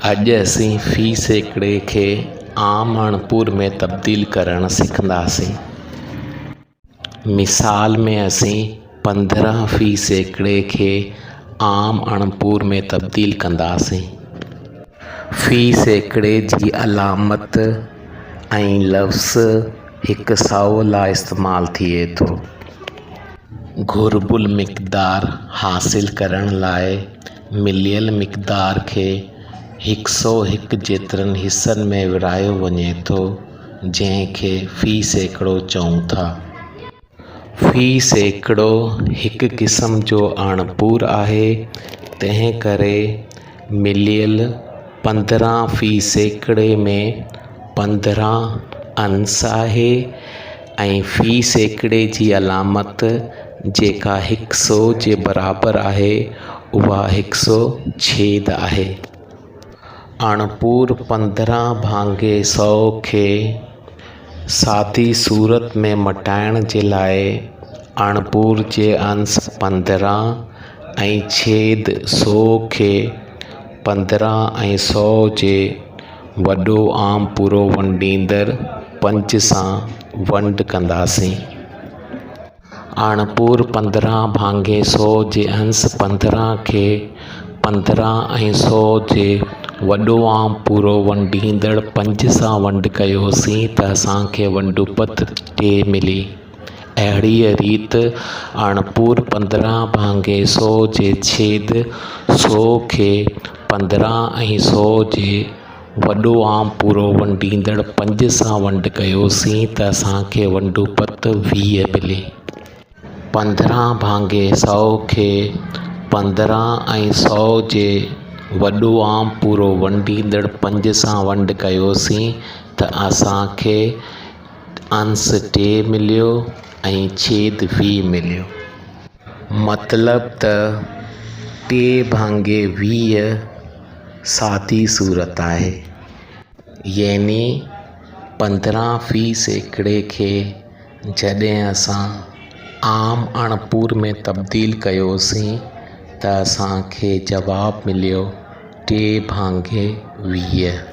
اڄ اسين في سيڪڙي کي عام اڻپور ۾ تبديل ڪرڻ سکنداسين. مثال ۾ اسين 15 في سيڪڙي کي عام اڻپور ۾ تبديل ڪنداسين. في سيڪڙي جي علامت ۽ لفظ هڪ سئو لاء استعمال ٿئي ٿو. گهربل مقدار حاصل ڪرڻ لاء مليل مقدار کي هڪ سئو هڪ جيترن حصن ۾ ورهايو وڃي ٿو، جنهن کي في سيڪڙو چئون ٿا. في سيڪڙو هڪ قسم جو اڻپور آهي، تنهن ڪري مليل 15 في سيڪڙي ۾ 15 انس آهي ۽ في سيڪڙي جي علامت جيڪا هڪ سئو جي برابر آهي اها هڪ سئو ڇيد آهي. اڻپور 15 ڀاڱي سئو کي سادي صورت ۾ مٽائڻ جي لاء اڻپور جي انس 15 ۽ ڇيد سئو کي 15 ۽ سئو جي وڏو عام پورو ونڊيندڙ پنج سان ونڊ ڪنداسين. اڻپور 15 ڀاڱي سئو جي انس 15 کي 15 ۽ سئو جي وڏو عام پورو ونڊيندڙ پنج سان ونڊ ڪيوسين ته اسان کي ونڊوپت ٽي ملي. اهڙيء ريت اڻپور 15 ڀاڱي سئو جي ڇيد سئو کي 15 ۽ سئو جي وڏو عام پورو ونڊيندڙ پنج سان ونڊ ڪيوسين ته اسان کي ونڊوپت 20 ملي. 15 ڀاڱي سئو کي 15 ۽ سئو جي وڏو عام پورو ونڊيندڙ پنج سان ونڊ ڪيوسين ته اسان کي انس ٽي مليو ۽ ڇيد 20 مليو. مطلب ته ٽي ڀاڱي 20 سادي صورت آهي. يعني 15 في سيڪڙي کي جڏهن اسان عام اڻپور ۾ تبديل ڪيوسين ته اسان کي جواب مليو ٽي ڀاڱي 20.